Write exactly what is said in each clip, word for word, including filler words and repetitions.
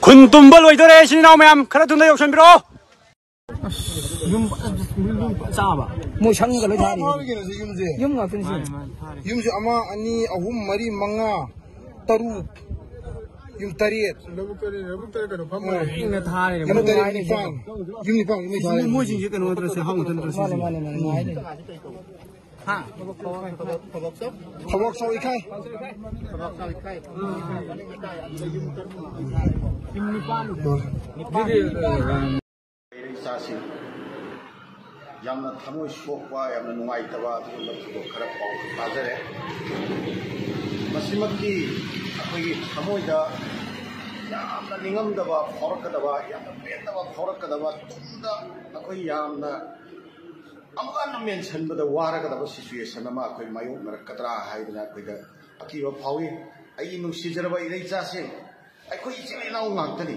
ꯈꯨꯟ ꯇꯨꯝꯕ ꯂꯣꯏꯗꯣꯔꯦ, ꯏꯆꯤꯟ ꯏꯅꯥꯎ ꯃꯌꯥꯝ, ꯈꯔ ꯊꯨꯅ ꯌꯧꯁꯟꯕꯤꯔꯛꯑꯣ꯫ ꯌꯨꯝ ꯐꯖ-, ꯌꯨꯝ ꯐꯖ ꯆꯥꯕ꯫ ꯃꯣꯏ ꯁꯪꯒ ꯂꯣꯏ ꯊꯥꯔꯤ꯫ ꯐꯥꯕꯒꯤꯅꯣ ꯁꯤ ꯌꯨꯝꯁꯦ꯫ ꯌꯨꯝ ꯉꯥꯛꯇꯅꯤ ꯁꯤ꯫ ꯌꯨꯝꯁꯦ ꯑꯃ, ꯑꯅꯤ, ꯑꯍꯨꯝ, ꯃꯔꯤ, ꯃꯉꯥ, ꯇꯔꯨꯛ, ꯌꯨꯝ ꯇꯔꯦꯠ꯫ ꯂꯧꯕꯨꯛꯇꯅꯦ, ꯂꯧꯕꯨꯛꯇꯅꯦ ꯀꯩꯅꯣ ꯐꯝꯃ ꯂꯩ꯫ ꯏꯪꯅ ꯊꯥꯔꯦ꯫ ꯌꯨꯝ ꯇꯔꯦꯠ, ꯅꯤꯄꯥꯟ꯫ ꯌꯨꯝ ꯅꯤꯄꯥꯟ, ꯌꯨꯝ ꯅꯤꯄꯥꯟ꯫ ꯃꯣꯏꯁꯤꯡꯁꯦ ꯀꯩꯅꯣ ꯅꯠꯇ꯭ꯔꯣ ꯁꯤ? ꯍꯥꯎ ꯅꯠꯇ꯭ꯔꯣ ꯁꯤ? ꯃꯥꯅꯦ, ꯃꯥꯅꯦ, ꯃꯥꯅꯦ, ꯃꯥꯅꯦ꯫ ꯊꯕꯛ ꯆꯥꯎ ꯏꯀꯥꯏ꯫ ꯏꯆꯥꯁꯤꯡ ꯌꯥꯝꯅ ꯊꯃꯣꯏ ꯁꯣꯛꯄ, ꯌꯥꯝꯅ ꯅꯨꯡꯉꯥꯏꯇꯕ ꯑꯗꯨꯒꯨꯝꯕ ꯊꯧꯗꯣꯛ ꯈꯔ ꯄꯥꯎ ꯇꯥꯖꯔꯦ꯫ ꯃꯁꯤꯃꯛꯇꯤ ꯑꯩꯈꯣꯏꯒꯤ ꯊꯃꯣꯏꯗ ꯌꯥꯝꯅ ꯅꯤꯡꯉꯝꯗꯕ ꯐꯥꯎꯔꯛꯀꯗꯕ, ꯌꯥꯝꯅ ꯄꯦꯟꯗꯕ ꯐꯥꯎꯔꯛꯀꯗꯕ, ꯇꯨꯡꯗ ꯑꯩꯈꯣꯏ ꯌꯥꯝꯅ ꯑꯃꯨꯛ ꯍꯟꯅ ꯃꯦꯟꯁꯤꯟꯕꯗ ꯋꯥꯔꯒꯗꯕ situation ꯑꯃ ꯑꯩꯈꯣꯏ ꯃꯥꯌꯣꯛꯅꯔꯛꯀꯗ꯭ꯔꯥ ꯍꯥꯏꯗꯅ ꯑꯩꯈꯣꯏꯗ ꯑꯀꯤꯕ ꯐꯥꯎꯏ꯫ ꯑꯩꯒꯤ ꯅꯨꯡꯁꯤꯖꯔꯕ ꯏꯔꯩꯆꯥꯁꯤꯡ, ꯑꯩꯈꯣꯏ ꯏꯆꯤꯜ ꯏꯅꯥꯎ ꯉꯥꯛꯇꯅꯤ꯫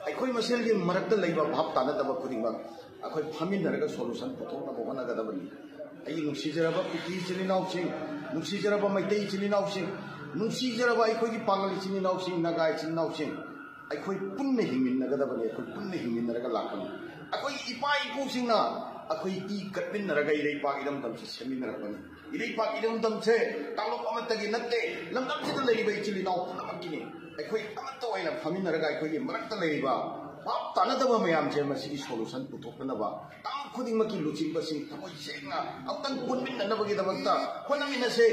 ꯑꯩꯈꯣꯏ ꯃꯁꯦꯜꯒꯤ ꯃꯔꯛꯇ ꯂꯩꯕ ꯚꯥꯞ ꯇꯥꯅꯗꯕ ꯈꯨꯗꯤꯡꯃꯛ ꯑꯩꯈꯣꯏ ꯐꯝꯃꯤꯟꯅꯔꯒ solution ꯄꯨꯊꯣꯛꯅꯕ ꯍꯣꯠꯅꯒꯗꯕꯅꯤ꯫ ꯑꯩꯒꯤ ꯅꯨꯡꯁꯤꯖꯔꯕ ꯀꯨꯀꯤ ꯏꯆꯤꯜ ꯏꯅꯥꯎꯁꯤꯡ, ꯅꯨꯡꯁꯤꯖꯔꯕ ꯃꯩꯇꯩ ꯏꯆꯤꯜ ꯏꯅꯥꯎꯁꯤꯡ, ꯅꯨꯡꯁꯤꯖꯔꯕ ꯑꯩꯈꯣꯏꯒꯤ ꯄꯥꯉꯜ ꯏꯆꯤꯜ ꯏꯅꯥꯎꯁꯤꯡ, ꯅꯥꯒꯥ ꯏꯆꯤꯜ ꯏꯅꯥꯎꯁꯤꯡ, ꯑꯩꯈꯣꯏ ꯄꯨꯟꯅ ꯍꯤꯡꯃꯤꯟꯅꯒꯗꯕꯅꯤ, ꯑꯩꯈꯣꯏ ꯄꯨꯟꯅ ꯍꯤꯡꯃꯤꯟꯅꯔꯒ ꯂꯥꯛꯄꯅꯤ꯫ ꯑꯩꯈꯣꯏꯒꯤ ꯏꯄꯥ ꯏꯄꯨꯁꯤꯡꯅ ꯑꯩꯈꯣꯏ ꯏ ꯀꯠꯃꯤꯟꯅꯔꯒ ꯏꯔꯩꯄꯥꯛ ꯏꯔꯝꯗꯝꯁꯤ ꯁꯦꯝꯃꯤꯟꯅꯔꯛꯄꯅꯤ꯫ ꯏꯔꯩꯄꯥꯛ ꯏꯔꯝꯗꯝꯁꯦ ꯀꯥꯡꯂꯨꯞ ꯑꯃꯠꯇꯒꯤ ꯅꯠꯇꯦ, ꯂꯝꯗꯝꯁꯤꯗ ꯂꯩꯔꯤꯕ ꯏꯆꯤꯜ ꯏꯅꯥꯎ ꯄꯨꯝꯅꯃꯛꯀꯤꯅꯤ꯫ ꯑꯩꯈꯣꯏ ꯑꯃꯠꯇ ꯑꯣꯏꯅ ꯐꯝꯃꯤꯟꯅꯔꯒ ꯑꯩꯈꯣꯏꯒꯤ ꯃꯔꯛꯇ ꯂꯩꯔꯤꯕ ꯚꯥꯞ ꯇꯥꯅꯗꯕ ꯃꯌꯥꯝꯁꯦ ꯃꯁꯤꯒꯤ solution ꯄꯨꯊꯣꯛꯅꯅꯕ ꯀꯥꯡꯂꯨꯞ ꯈꯨꯗꯤꯡꯃꯛꯀꯤ ꯂꯨꯆꯤꯡꯕꯁꯤꯡ ꯊꯃꯣꯏ ꯁꯦꯡꯅ ꯑꯃꯨꯛꯇꯪ ꯄꯨꯟꯃꯤꯟꯅꯅꯕꯒꯤꯗꯃꯛꯇ ꯍꯣꯠꯅꯃꯤꯟꯅꯁꯦ꯫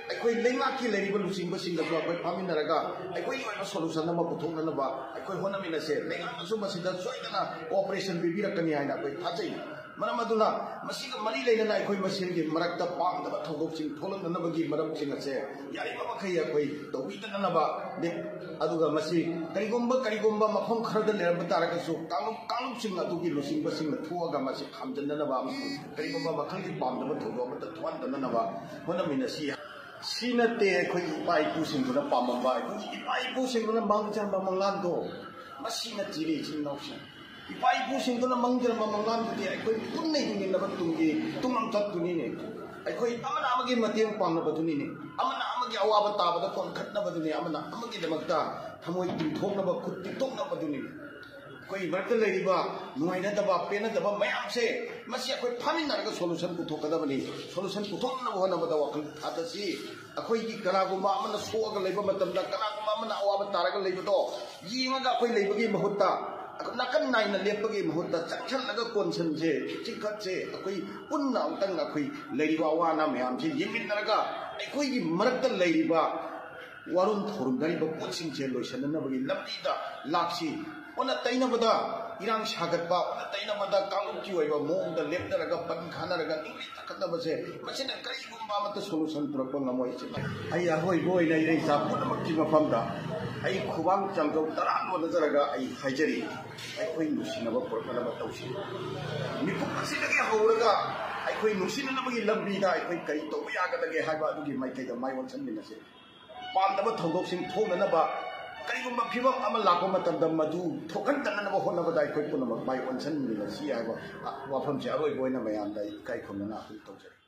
ꯑꯩꯈꯣꯏ ꯂꯩꯉꯥꯛꯀꯤ ꯂꯩꯔꯤꯕ ꯂꯨꯆꯤꯡꯕꯁꯤꯡꯒꯁꯨ ꯑꯩꯈꯣꯏ ꯐꯝꯃꯤꯟꯅꯔꯒ ꯑꯩꯈꯣꯏꯒꯤ ꯑꯣꯏꯕ solution ꯑꯃ ꯄꯨꯊꯣꯛꯅꯅꯕ ꯑꯩꯈꯣꯏ ꯍꯣꯠꯅꯃꯤꯟꯅꯁꯦ꯫ ꯂꯩꯉꯥꯛꯅꯁꯨ ꯃꯁꯤꯗ ꯁꯣꯏꯗꯅ cooperation ꯄꯤꯕꯤꯔꯛꯀꯅꯤ ꯍꯥꯏꯅ ꯑꯩꯈꯣꯏ ꯊꯥꯖꯩ꯫ ꯃꯔꯝ ꯑꯗꯨꯅ ꯃꯁꯤꯒ ꯃꯔꯤ ꯂꯩꯅꯅ ꯑꯩꯈꯣꯏ ꯃꯁꯦꯜꯒꯤ ꯃꯔꯛꯇ ꯄꯥꯝꯗꯕ ꯊꯧꯗꯣꯛꯁꯤꯡ ꯊꯣꯛꯂꯛꯅꯅꯕꯒꯤ ꯃꯔꯝꯁꯤꯡ ꯑꯁꯦ ꯌꯥꯔꯤꯕ ꯃꯈꯩ ꯑꯩꯈꯣꯏ ꯇꯧꯕꯤꯗꯅꯕꯅꯤ꯫ ꯑꯗꯨꯒ ꯃꯁꯤ ꯀꯔꯤꯒꯨꯝꯕ, ꯀꯔꯤꯒꯨꯝꯕ ꯃꯐꯝ ꯈꯔꯗ ꯂꯩꯔꯝꯕ ꯇꯥꯔꯒꯁꯨ ꯀꯥꯡꯂꯨꯞ, ꯀꯥꯡꯂꯨꯞꯁꯤꯡ ꯑꯗꯨꯒꯤ ꯂꯨꯆꯤꯡꯕꯁꯤꯡꯅ ꯊꯣꯛꯑꯒ ꯃꯁꯤ ꯈꯥꯝꯖꯟꯅꯅꯕ ꯑꯃꯁꯨꯡ ꯀꯔꯤꯒꯨꯝꯕ ꯃꯈꯜꯒꯤ ꯄꯥꯝꯗꯕ ꯊꯧꯗꯣꯛ ꯑꯃꯠꯇ ꯊꯣꯛꯍꯟꯗꯅꯕ ꯍꯣꯠꯅꯃꯤꯟꯅꯁꯤ꯫ ꯁꯤ ꯅꯠꯇꯦ ꯑꯩꯈꯣꯏꯒꯤ ꯏꯄꯥ ꯏꯄꯨꯁꯤꯡꯗꯨꯅ ꯄꯥꯝꯃꯝꯕ, ꯑꯩꯈꯣꯏꯒꯤ ꯏꯄꯥ ꯏꯄꯨꯁꯤꯡꯗꯨꯅ ꯃꯥꯡꯖꯔꯝꯕ ꯃꯪꯂꯥꯟꯗꯣ꯫ ꯃꯁꯤ ꯅꯠꯇꯦꯅꯦ ꯏꯆꯤꯜ ꯏꯅꯥꯎꯁꯤꯡ꯫ ꯏꯄꯥ ꯏꯄꯨꯁꯤꯡꯗꯨꯅ ꯃꯪꯖꯔꯝꯕ ꯃꯪꯂꯥꯟꯗꯨꯗꯤ ꯑꯩꯈꯣꯏ ꯄꯨꯟꯅ ꯍꯤꯡꯃꯤꯟꯅꯕ ꯇꯨꯡꯒꯤ ꯇꯨꯡꯂꯝꯆꯠꯇꯨꯅꯤꯅꯦ꯫ ꯑꯩꯈꯣꯏ ꯑꯃꯅ ꯑꯃꯒꯤ ꯃꯇꯦꯡ ꯄꯥꯡꯅꯕꯗꯨꯅꯤꯅꯦ꯫ ꯑꯃꯅ ꯑꯃꯒꯤ ꯑꯋꯥꯕ ꯇꯥꯕꯗ ꯀꯣꯟꯈꯠꯅꯕꯗꯨꯅꯤ, ꯑꯃꯅ ꯑꯃꯒꯤꯗꯃꯛꯇ ꯊꯃꯣꯏ ꯇꯤꯡꯊꯣꯛꯅꯕ, ꯈꯨꯠ ꯇꯤꯡꯊꯣꯛꯅꯕꯗꯨꯅꯤ꯫ ꯑꯩꯈꯣꯏ ꯃꯔꯛꯇ ꯂꯩꯔꯤꯕ ꯅꯨꯡꯉꯥꯏꯅꯗꯕ, ꯄꯦꯟꯅꯗꯕ ꯃꯌꯥꯝꯁꯦ, ꯃꯁꯤ ꯑꯩꯈꯣꯏ ꯐꯥꯃꯤꯟꯅꯔꯒ solution ꯄꯨꯊꯣꯛꯀꯗꯕꯅꯤ꯫ Solution ꯄꯨꯊꯣꯛꯅꯕ ꯍꯣꯠꯅꯕꯗ ꯋꯥꯈꯜ ꯊꯥꯗꯁꯤ꯫ ꯑꯩꯈꯣꯏꯒꯤ ꯀꯅꯥꯒꯨꯝꯕ ꯑꯃꯅ ꯁꯣꯛꯑꯒ ꯂꯩꯕ ꯃꯇꯝꯗ, ꯀꯅꯥꯒꯨꯝꯕ ꯑꯃꯅ ꯑꯋꯥꯕ ꯇꯥꯔꯒ ꯂꯩꯕꯗꯣ ꯌꯦꯡꯉꯒ ꯑꯩꯈꯣꯏ ꯂꯩꯕꯒꯤ ꯃꯍꯨꯠꯇ, ꯅꯥꯀꯟ ꯅꯥꯏꯅ ꯂꯦꯞꯄꯒꯤ ꯃꯍꯨꯠꯇ, ꯆꯪꯁꯜꯂꯒ ꯀꯣꯟꯁꯟꯁꯦ, ꯆꯤꯡꯈꯠꯁꯦ꯫ ꯑꯩꯈꯣꯏ ꯄꯨꯟꯅ ꯑꯃꯨꯛꯇꯪ ꯑꯩꯈꯣꯏ ꯂꯩꯔꯤꯕ ꯑꯋꯥ ꯑꯅꯥ ꯃꯌꯥꯝꯁꯦ ꯌꯦꯡꯃꯤꯟꯅꯔꯒ, ꯑꯩꯈꯣꯏꯒꯤ ꯃꯔꯛꯇ ꯂꯩꯔꯤꯕ ꯋꯥꯔꯣꯝ ꯊꯧꯔꯝꯅꯔꯤꯕ ꯄꯣꯠꯁꯤꯡꯁꯦ ꯂꯣꯏꯁꯤꯟꯅꯅꯕꯒꯤ ꯂꯝꯕꯤꯗ ꯂꯥꯛꯁꯤ꯫ ꯑꯣꯟꯅ ꯇꯩꯅꯕꯗ, ꯏꯔꯥꯡ ꯁꯥꯒꯠꯄ, ꯑꯣꯟꯅ ꯇꯩꯅꯕꯗ ꯀꯥꯡꯂꯨꯞꯀꯤ ꯑꯣꯏꯕ ꯃꯑꯣꯡꯗ ꯂꯦꯞꯅꯔꯒ, ꯄꯟ ꯈꯥꯅꯔꯒ ꯅꯤꯡꯂꯤ ꯇꯛꯀꯠꯅꯕꯁꯦ, ꯃꯁꯤꯅ ꯀꯔꯤꯒꯨꯝꯕ ꯑꯃꯠꯇ solution ꯄꯨꯔꯛꯄ ꯉꯝꯃꯣꯏ꯫ ꯑꯩ ꯑꯔꯣꯏꯕ ꯑꯣꯏꯅ ꯏꯔꯩꯆꯥ ꯄꯨꯝꯅꯃꯛꯀꯤ ꯃꯐꯝꯗ ꯑꯩ ꯈꯨꯕꯥꯡ ꯆꯥꯝꯖꯧ ꯇꯔꯥ ꯅꯣꯟꯅꯖꯔꯒ ꯑꯩ ꯍꯥꯏꯖꯔꯤ, ꯑꯩꯈꯣꯏ ꯅꯨꯡꯁꯤꯅꯕ ꯄꯨꯔꯛꯅꯕ ꯇꯧꯁꯤ꯫ ꯃꯤꯀꯨꯞ ꯑꯁꯤꯗꯒꯤ ꯍꯧꯔꯒ ꯑꯩꯈꯣꯏ ꯅꯨꯡꯁꯤꯅꯅꯕꯒꯤ ꯂꯝꯕꯤꯗ ꯑꯩꯈꯣꯏ ꯀꯔꯤ ꯇꯧꯕ ꯌꯥꯒꯗꯒꯦ ꯍꯥꯏꯕ ꯑꯗꯨꯒꯤ ꯃꯥꯏꯀꯩꯗ ꯃꯥꯏ ꯑꯣꯟꯁꯤꯟꯃꯤꯟꯅꯁꯤ꯫ ꯄꯥꯝꯗꯕ ꯊꯧꯗꯣꯛꯁꯤꯡ ꯊꯣꯛꯅꯅꯕ, ꯀꯔꯤꯒꯨꯝꯕ ꯐꯤꯕꯝ ꯑꯃ ꯂꯥꯛꯄ ꯃꯇꯝꯗ ꯃꯗꯨ ꯊꯣꯛꯍꯟꯗꯅꯕ ꯍꯣꯠꯅꯕꯗ ꯑꯩꯈꯣꯏ ꯄꯨꯝꯅꯃꯛ ꯃꯥꯏ ꯑꯣꯟꯁꯤꯟꯃꯤꯟꯅꯁꯤ ꯍꯥꯏꯕ ꯋꯥꯐꯝꯁꯦ ꯑꯔꯣꯏꯕ ꯑꯣꯏꯅ ꯃꯌꯥꯝꯗ ꯑꯩ ꯏꯀꯥꯏ ꯈꯨꯝꯅꯅ ꯑꯗꯨꯝ ꯇꯧꯖꯔꯤ꯫